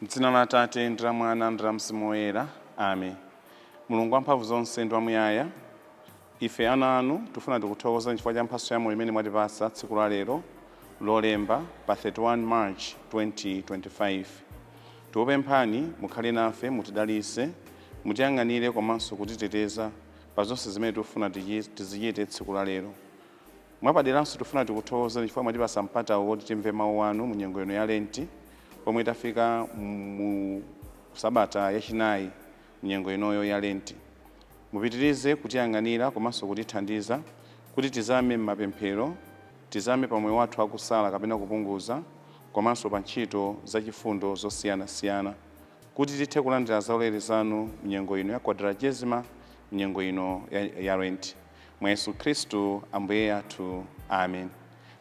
M'dzina la Atate ndi la Mwana ndi la Mzimu Woyera. Amen. Mulungu wamphamvu zonse ndi wamuyaya, ife ana anu tifuna tikuthokoza chifukwa cha mphatso ya moyo imene mwatipatsa tsiku la lero Lolemba pa 31 March 2025. Tikupemphani mukhale nafe, mutidalitse, mutiyang'anire komanso kutiteteza pa zonse zimene tikufuna tizichite tsiku la lero. Mwapaderanso tifuna tikuthokozeni chifukwa mwatipatsa mpatawu woti timve mawu anu mu nyengo ino ya Lenti pomwe tafika mu sabata yachinayi mnyengo inoyo ya Lenti. Mupitirize kutiyang'anira komanso kutithandiza kuti tizame m'mapemphero, tizame pa moyo wathu wakusala kapena kupunguza komanso pa ntchito zachifundo zosiyanasiyana kuti tithe kulandira zaulere zanu mnyengo ino ya Quadragesima, mnyengo ino ya Lenti. Mwa Yesu Khristu Ambuye athu. Amen.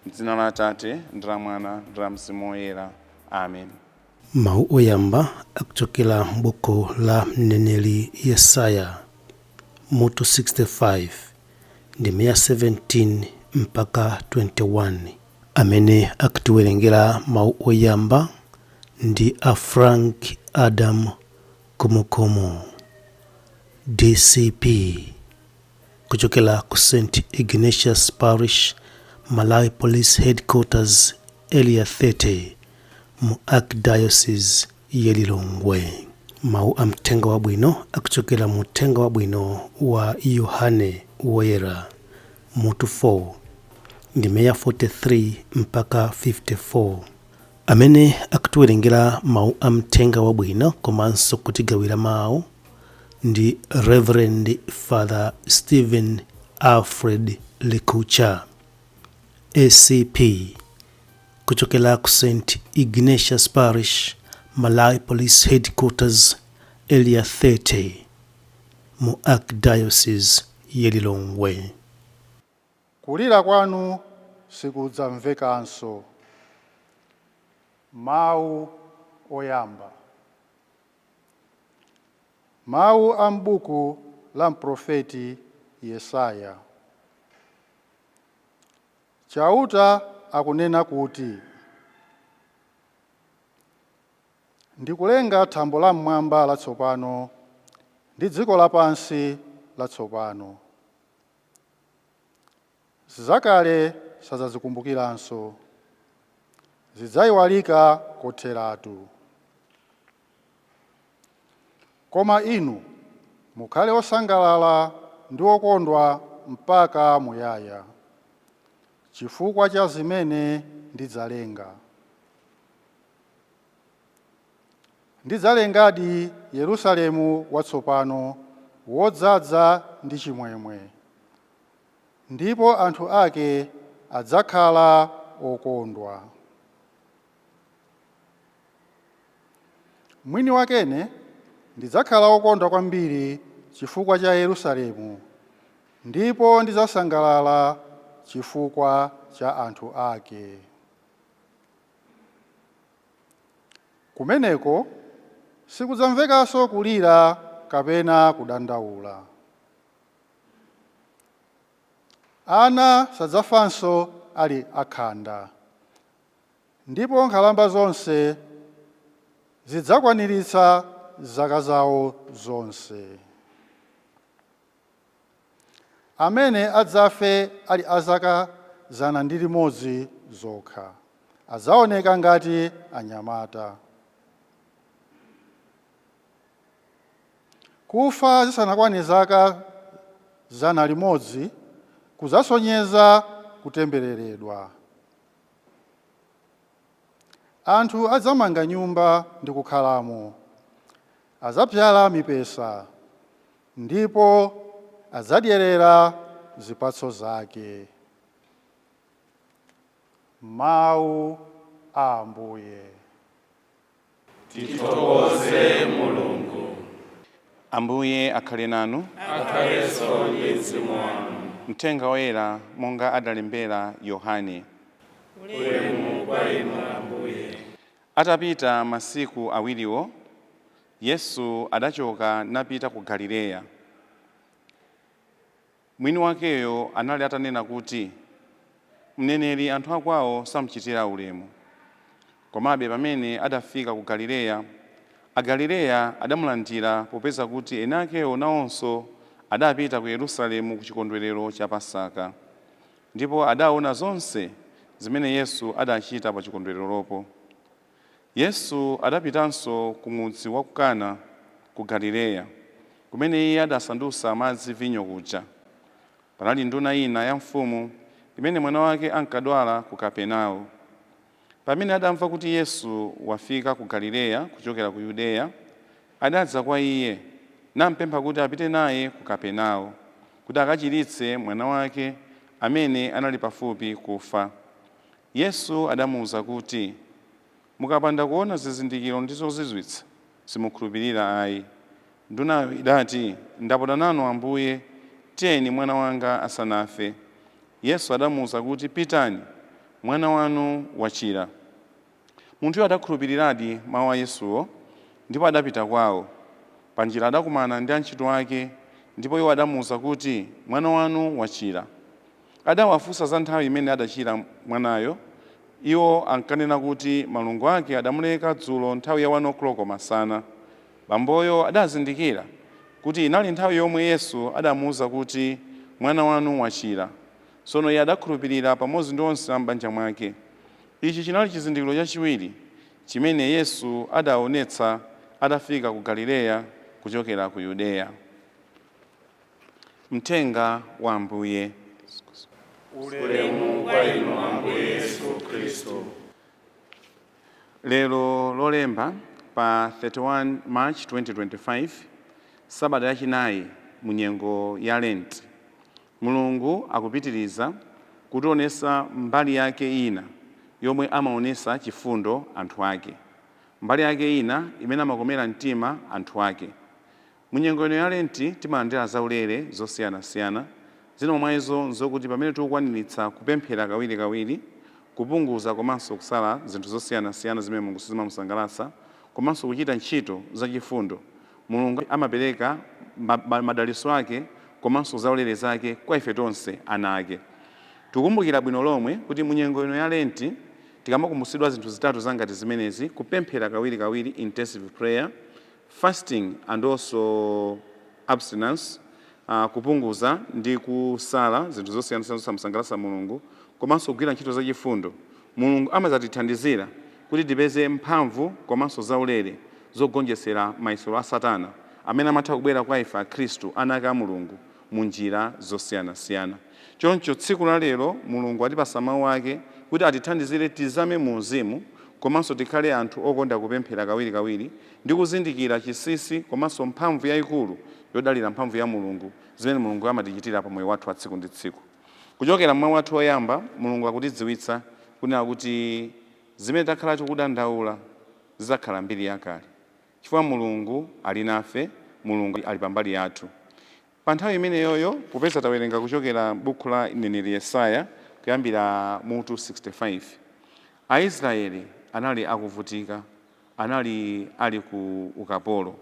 M'dzina la Atate ndi la Mwana ndi la Mzimu Woyera. Amen. Mawu oyamba akuchokera m'buku la mneneri Yesaya mutu 65 ndime ya 17 mpaka 21. Amene akutiwerengera mawu oyamba ndi a Frank Adam Kumukumu, DCP, kuchokera ku St Ignatius Parish, Malawi Police Headquarters, Area 30 mu Archdiocese ya Lilongwe. Mawu a mthenga wabwino akuchokera mu Uthenga Wabwino wa Yohane Woyera mutu 4 ndime ya 43 mpaka 54. Amene akutiwerengera mawu a mthenga wabwino komanso kutigawira mawu ndi Reverend Father Stephen Alfred Likucha, ACP, kuchokera ku St Ignatius Parish, Malawi Police Headquarters, Area 30 mu Archdiocese ya Lilongwe. Kulira kwanu sikudzamvekanso. Mawu oyamba. Mawu a m'buku la mprofeti Yesaya. Chauta akunena kuti, Ndikulenga thambo lam'mwamba latsopano ndi dziko lapansi latsopano. Zakale sadzazikumbukiranso, zidzaiwalika kotheratu. Koma inu mukhale osangalala ndi okondwa mpaka muyaya, chifukwa cha zimene ndidzalenga. Ndidzalengadi Yerusalemu watsopano wodzaza ndi chimwemwe, ndipo anthu ake adzakhala okondwa. Mwini wakene ndidzakhala wokondwa kwambiri chifukwa cha Yerusalemu, ndipo ndidzasangalala chifukwa cha anthu ake. Kumeneko sikudzamvekanso kulira kapena kudandaula. Ana sadzafanso ali akhanda, ndipo nkhalamba zonse zidzakwaniritsa zaka zawo zonse. Amene adzafe ali a zaka 101 zokha adzaoneka ngati anyamata. Kufa zisanakwane zaka 100 kudzasonyeza kutembereredwa. Anthu adzamanga nyumba ndi kukhalamo, adzabzala mipesa ndipo adzadyerera zipatso zake. Mawu a Ambuye. Tithokoze Mulungu. Ambuye akhale nanu. Akhalenso ndi mzimu wanu. Mthenga Woyera monga adalembera Yohane. Ulemu kwa inu, Ambuye. Atapita masiku awiriwo, Yesu adachoka napita ku Galileya. Mwini wakeyo anali atanena kuti, mneneri anthu akwawo samuchitira ulemu. Komabe pamene adafika ku Galileya, Agalileya adamulandira, popeza kuti eni akewo nawonso adapita ku Yerusalemu ku chikondwerero cha Pasaka. Ndipo adaona zonse zimene Yesu adachita pa chikondwereropo. Yesu adapitanso ku mudzi wa ku Kana ku Galileya, kumene iye adasandutsa madzi vinyo kuja. Panali nduna ina ya mfumu imene mwana wake ankadwala ku Kapenawo. Pamene adamva kuti Yesu wafika ku Galileya kuchokera ku Yudeya, adadza kwa iye, nampempha kuti apite naye ku Kapenawo, kuti akachiritse mwana wake amene anali pafupi kufa. Yesu adamuwuza kuti, Mukapanda kuona zizindikiro ndi zozizwitsa, simukhulupirira ayi. Ndunayo idati, Ndapota nanu Ambuye, tiyeni mwana wanga asanafe. Yesu adamuwuza kuti, Pitani, mwana wanu wachira. Munthuyo adakhulupiriradi mau a Yesuwo, ndipo adapita kwao. Panjira adakumana ndi antchito ake, ndipo iwo adamuwuza kuti, Mwana wanu wachira. Adawafunsa za nthawi imene adachira mwanayo. Iwo ankanena kuti malungo ake adamuleka dzulo nthawi ya 1 o'clock masana. Bamboyo adazindikira kuti inali nthawi yomwe Yesu adamuwuza kuti, Mwana wanu wachira. Tsono iye adakhulupirira pamodzi ndi onse a m'banja mwake. Ichi chinali chizindikiro chachiwiri chimene Yesu adaonetsa atafika ku Galileya kuchokera ku Yudeya. Mthenga wa Ambuye. Ulemu kwa inu Ambuye Yesu Khristu. Lero Lolemba pa 31 March 2025, sabata yachinayi mu nyengo ya Lent, Mulungu akupitiriza kutionetsa mbali yake ina yomwe amaonetsa chifundo anthu ake, mbali yake ina imene amakomera mtima anthu ake. Mu nyengo ino ya Lenti timalandira zaulere zosiyanasiyana. Zina mwa izo nzokuti pamene tikukwaniritsa kupemphera kawirikawiri, kupunguza komanso kusala zinthu zosiyanasiyana zimene Mulungu sizimamusangalatsa, komanso kuchita ntchito zachifundo, Mulungu amapereka madalitso ake komanso zaulere zake kwa ife tonse ana ake. Tikukumbukira bwino lomwe kuti mu nyengo ino ya Lenti tikamakumbutsidwa zinthu zitatu zangati zimenezi, kupemphera kawirikawiri, intensive prayer, fasting and also abstinence, kupunguza ndi kusala zinthu zosiyanasiyana zosamusangalatsa Mulungu, komanso kugwira ntchito zachifundo, Mulungu amadzatithandizira kuti tipeze mphamvu komanso zaulere zogonjetsera mayesero a Satana amene amatha kubwera kwa ife Akhristu, ana ake a Mulungu, mu njira zosiyanasiyana. Choncho tsiku la lero Mulungu atipatsa mau ake kuti atithandizire tizame mu uzimu komanso tikhale anthu okonda kupemphera kawirikawiri ndi kuzindikira chinsinsi komanso mphamvu yaikulu yodalira mphamvu ya Mulungu zimene Mulungu amatichitira pa moyo wathu wa tsiku ndi tsiku. Kuchokera m'mau athu oyamba, Mulungu akutidziwitsa kunena kuti zimene takhala tikudandaula zidzakhala mbiri yakale chifukwa Mulungu ali nafe, Mulungu ali pambali yathu. Pa nthawi imeneyoyo, popeza tawerenga kuchokera m'buku la mneneri Yesaya kuyambira mutu 65, Aisrayeli anali akuvutika, anali ali ku ukapolo,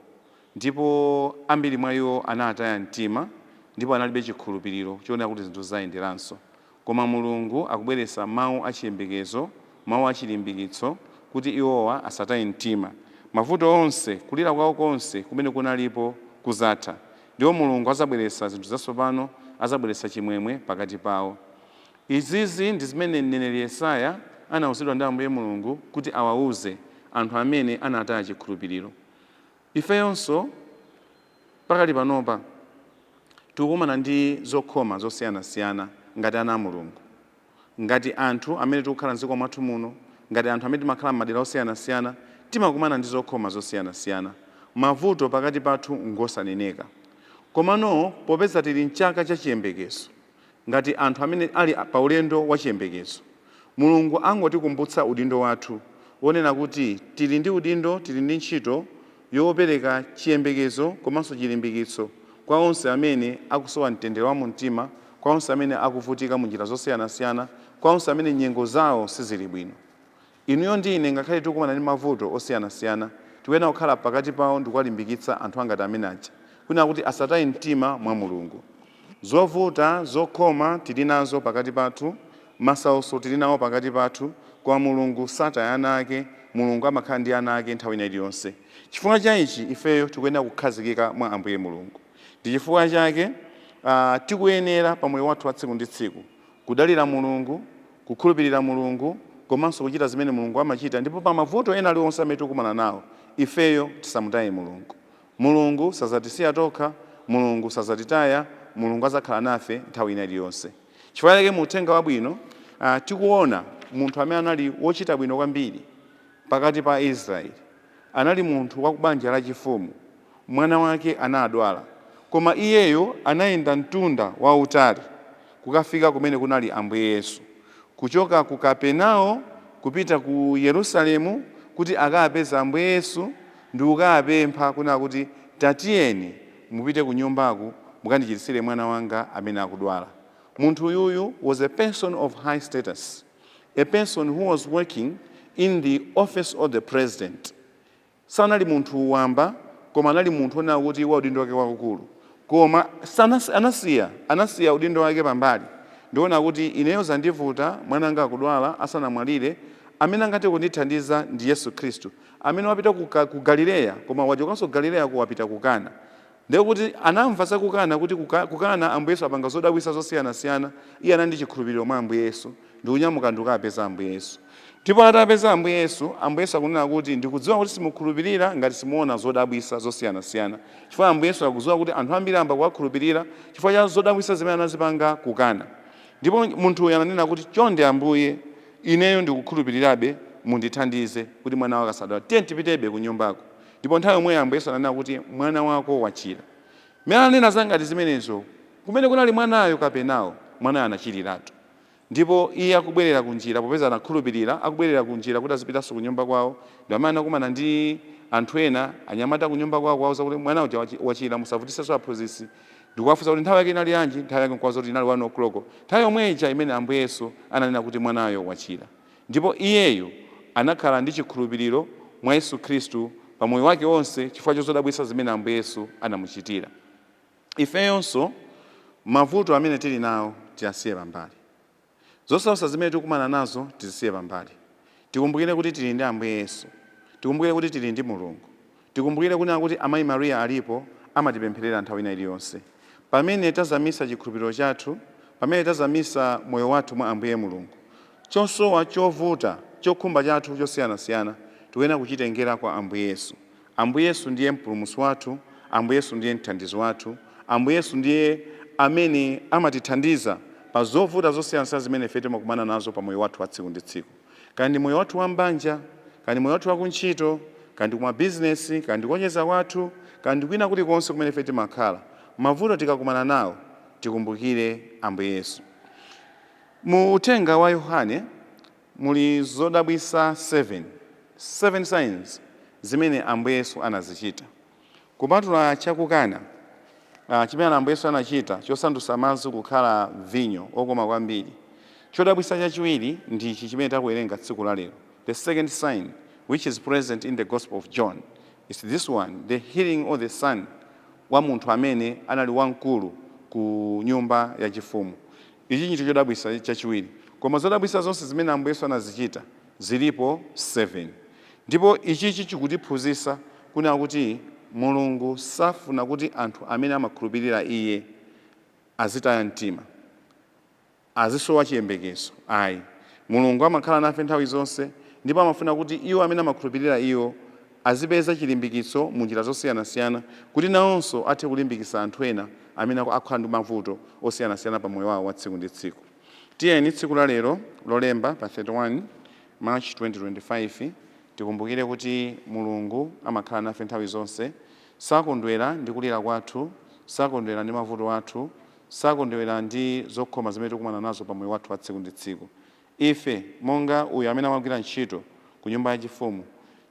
ndipo ambiri mwa iwo anataya mtima ndipo analibe chikhulupiriro choonera kuti zinthu zidzayenderanso. Koma Mulungu akubweretsa mawu a chiyembekezo, mawu a chilimbikitso, kuti iwowa asataye mtima. Mavuto onse, kulira kwawo konse kumene kunalipo kudzatha, ndipo Mulungu adzabweretsa zinthu zatsopano, adzabweretsa chimwemwe pakati pawo. Izizi ndi zimene mneneri Yesaya anauzidwa ndi Ambuye Mulungu kuti awauze anthu amene anataya chikhulupiriro. Ifeyonso pakali panopa tikukumana ndi zokhoma zosiyanasiyana ngati ana a Mulungu, ngati anthu amene tikukhala m'dziko mwathu muno, ngati anthu amene timakhala m'madera osiyanasiyana, timakumana ndi zokhoma zosiyanasiyana. Mavuto pakati pathu ngosaneneka. Komano popeza tili m'chaka cha chiyembekezo, ngati anthu amene ali pa ulendo wa chiyembekezo, Mulungu angotikumbutsa udindo wathu wonena kuti tili ndi udindo, tili ndi ntchito yopereka chiyembekezo komanso chilimbikitso kwa onse amene akusowa mtendere wa mumtima, kwa onse amene akuvutika mu njira zosiyanasiyana, kwa onse amene nyengo zawo sizili bwino. Inuyo ndi ine ngakhale tikukumana ndi mavuto osiyanasiyana, Tikuyenera kukhala pakati pawo ndikuwalimbikitsa anthu angati amene aja, kunena kuti asataye mtima mwa Mulungu. Zovuta, zokhoma tili nazo pakati pathu, masautso tili nawo pakati pathu, koma Mulungu sataya ana ake. Mulungu amakhala ndi ana ake nthawi ina iliyonse. Chifukwa cha ichi, ifeyo tikuyenera kukhazikika mwa Ambuye Mulungu. Ndi chifukwa chake tikuyenera pamoyo wathu wa tsiku ndi tsiku kudalira Mulungu, kukhulupirira Mulungu, komanso kuchita zimene Mulungu amachita. Ndipo pa mavuto ena aliwonse amene tikukumana nawo, ifeyo tisamutaye Mulungu. Mulungu sazatisiya tokha, Mulungu sazatitaya, Mulungu azakhala nafe nthawi ina iliyonse. Chifukwa chake mu Uthenga Wabwino tikuona munthu amene anali wochita bwino kwambiri pakati pa Israeli, anali munthu wa kubanja lachifumu, mwana wake anadwala, koma iyeyo anayenda mtunda wautali kukafika kumene kunali Ambuye Yesu, kuchoka ku Kapenawo kupita ku Yerusalemu kuti akapeza Ambuye Yesu ndi kukapempha kunena kuti, "Tatiyeni mupite ku nyumbaku, mukandichiritsire mwana wanga amene akudwala." Munthu uyuyu was a person of high status, a person who was working in the office of the president. Sanali munthu wamba, koma anali munthu onena kuti wa udindo wake wakukulu, koma anasiya udindo wake pambali ndiona kuti ineyo zandivuta, mwana anga akudwala, asanamwalire, amene angathe kundithandiza ndi Yesu Khristu amene wapita ku Galileya. Koma wachokanso ku Galileya ku wapita ku Kana. Ndiye kuti anamva za ku Kana, kuti ku Kana Ambuye Yesu apanga zodabwitsa zosiyanasiyana. Iye anali ndi chikhulupiriro mwa Ambuye Yesu ndikunyamuka ndikukapeza Ambuye Yesu. Ndipo atapeza Ambuye Yesu, Ambuye Yesu akunena kuti, "Ndikudziwa kuti simukhulupirira ngati simuona zodabwitsa zosiyanasiyana," chifukwa Ambuye Yesu akudziwa kuti anthu ambiri amba kuwakhulupirira chifukwa cha zodabwitsa zimene anazipanga ku Kana. Ndipo munthu uyu ananena kuti, "Chonde Ambuye, ineyo ndikukhulupirirabe, mundithandize kuti mwana wako asadwale. Tiye tipitebe ku nyumbako." Ndipo nthawi yomweyo Ambuye Yesu ananena kuti, "Mwana wako wachira." Mmene ananena zangati zimenezo, kumene kunali mwanayo Kapenawo, mwanayo anachiriratu. Ndipo iye akubwerera kunjira, popeza anakhulupirira, akubwerera kunjira kuti azipitanso ku nyumba kwawo, ndi amene anakumana ndi anthu ena, anyamata ku nyumba kwawo, kuwauza kuti mwana uja wachira, musavutisenso aphunzitsi. Ndikuwafunsa kuti nthawi yake inali yanji. Nthawi yake nkuwauza kuti inali 1 o'clock, nthawi yomwe ija imene Ambuye Yesu ananena kuti mwanayo wachira. Ndipo iyeyo anakhala ndi chikhulupiriro mwa Yesu Khristu pa moyo wake wonse chifukwa chozodabwitsa zimene Ambuye Yesu anamuchitira. Ifeyonso mavuto amene tili nawo tiyasiye pambali, zosautsa zimene tikukumana nazo tizisiye pambali. Tikumbukire kuti tili ndi Ambuye Yesu, tikumbukire kuti tili ndi Mulungu, tikumbukire kunena kuti Amayi Mariya alipo, amatipempherera nthawi ina iliyonse. Pamene tazamisa chikhulupiriro chathu, pamene tazamisa moyo wathu mwa Ambuye Mulungu, chosowa, chovuta, chokhumba chathu chosiyanasiyana tikuyenera kuchitengera kwa Ambuye Yesu. Ambuye Yesu ndiye Mpulumutsi wathu, Ambuye Yesu ndiye mthandizi wathu, Ambuye Yesu ndiye amene amatithandiza pa zovuta zosiyanasiyana zimene ife timakumana nazo pa moyo wathu wa tsiku ndi tsiku, kaya ndi moyo wathu wa mbanja, kaya ndi moyo wathu wa kuntchito, kaya ndi kumabizinesi, kaya ndi kuonjeza kwathu, kaya ndi kwina kulikonse kumene ife timakhala. Mavuto tikakumana nawo, tikumbukire Ambuye Yesu. Mu Uthenga wa Yohane muli zodabwitsa 7, 7 signs zimene Ambuye Yesu anazichita, kupatula chaku Kana chimene Ambuye Yesu anachita chosandutsa madzi kukhala vinyo okoma kwambiri. Chodabwitsa chachiwiri ndichi chimene takuwerenga tsiku la lero. The second sign which is present in the Gospel of John is this one, the healing of the son wa munthu amene anali wamkulu ku nyumba yachifumu. Ichi ndicho chodabwitsa chachiwiri, koma zodabwitsa zonse zimene Ambuye Yesu anazichita zilipo 7. Ndipo ichichi chikutiphunzitsa kunena kuti Mulungu safuna kuti anthu amene amakhulupirira Iye azitaya mtima, azisowa chiyembekezo ayi. Mulungu amakhala nafe nthawi zonse, ndipo amafuna kuti iwo amene amakhulupirira iwo azipeza chilimbikitso mu njira zosiyanasiyana, kuti nawonso athe kulimbikitsa anthu ena amene akukhala ndi mavuto osiyanasiyana pa moyo wawo wa tsiku ndi tsiku. Tiyeni tsiku la lero, Lolemba pa 31 March 2025, tikumbukire kuti Mulungu amakhala nafe nthawi zonse. Sakondwera ndi kulira kwathu, sakondwera ndi mavuto athu, sakondwera ndi zokhoma zimene tikukumana nazo pa moyo wathu wa tsiku ndi tsiku. Ife, monga uyu amene amagwira ntchito ku nyumba yachifumu,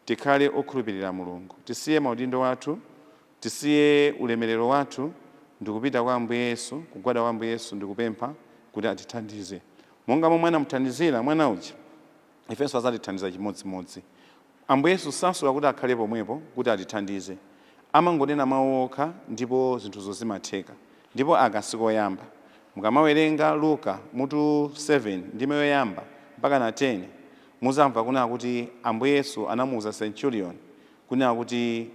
tikhale okhulupirira Mulungu. Tisiye maudindo athu, tisiye ulemerero wathu ndikupita kwa Ambuye Yesu, kugwada kwa Ambuye Yesu ndikupempha kuti atithandize. Monga momwe anamuthandizira mwana uja, ifenso azatithandiza chimodzimodzi. Ambuye Yesu sasowa kuti akhale pomwepo kuti atithandize. Amangonena mawu okha ndipo zinthuzo zimatheka. Ndipo aka sikoyamba. Mukamawerenga Luka mutu 7 ndime yoyamba mpaka na 10, muzamva kunena kuti Ambuye Yesu anamuwuza centurion kunena kuti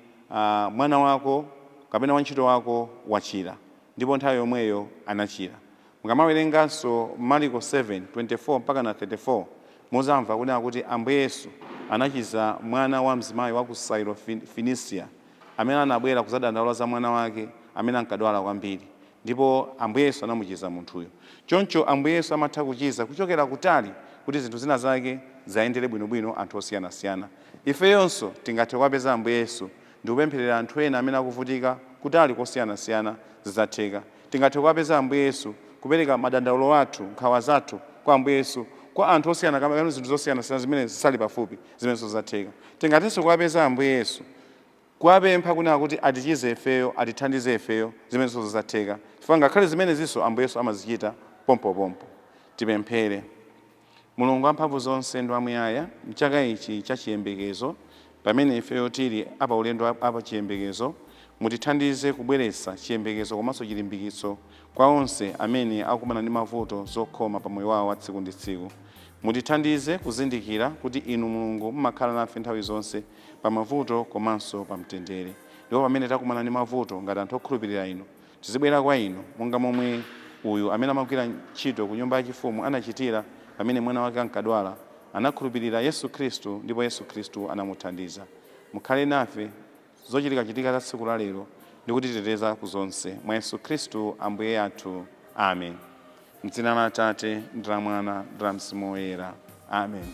mwana wako kapena wantchito wako wachira, ndipo nthawi yomweyo anachira. Mukamawerenganso Marko 7 24 mpaka na 34, muzamva kunena kuti Ambuye Yesu anachiza mwana wa mzimayi wa ku Syrophoenician amene anabwera kuzadandaula za mwana wake amene ankadwala kwambiri, ndipo Ambuye Yesu anamuchiza munthuyo. Choncho Ambuye Yesu amatha kuchiza kuchokera kutali kuti zinthu zina zake zayendere bwinobwino anthu osiyanasiyana. Ifeyonso tingathe kuwapeza Ambuye Yesu ndi kupempherera anthu ena amene akuvutika kutali kosiyanasiyana, zidzatheka. Tingathe kuwapeza Ambuye Yesu, kupereka madandaulo athu, nkhawa zathu kwa Ambuye Yesu, kwa anthu osiyana kapena zinthu zosiyanasiyana zimene zisali pafupi, zimenenso zidzatheka. Tingathenso kuwapeza Ambuye Yesu, kuwapempha kunena kuti atichize ifeyo, atithandize ifeyo, zimenenso zidzatheka, chifukwa ngakhale zimenezinso Ambuye Yesu amazichita pompopompo. Tipemphere. Mulungu wamphamvu zonse ndi wamuyaya, mchaka ichi cha chiyembekezo, pamene ifeyo tili apaulendo apa chiyembekezo, mutithandize kubweretsa chiyembekezo komanso chilimbikitso kwa onse amene akukumana ndi mavuto, zokhoma pa moyo wawo wa tsiku ndi tsiku. Mutithandize kuzindikira kuti inu Mulungu mumakhala nafe nthawi zonse pa mavuto komanso pa mtendere. Ndipo pamene takumana ndi mavuto ngati anthu okhulupirira inu, tizibwera kwa inu monga momwe uyu amene amagwira ntchito ku nyumba yachifumu anachitira pamene mwana wake ankadwala. Anakhulupirira Yesu Khristu ndipo Yesu Khristu anamuthandiza. Mukhale nafe zochitikachitika za tsiku la lero ndi kutiteteza ku zonse, mwa Yesu Khristu Ambuye athu. Amen. Mdzina la Atate ndi la Mwana ndi la Mzimu Woyera. Amen.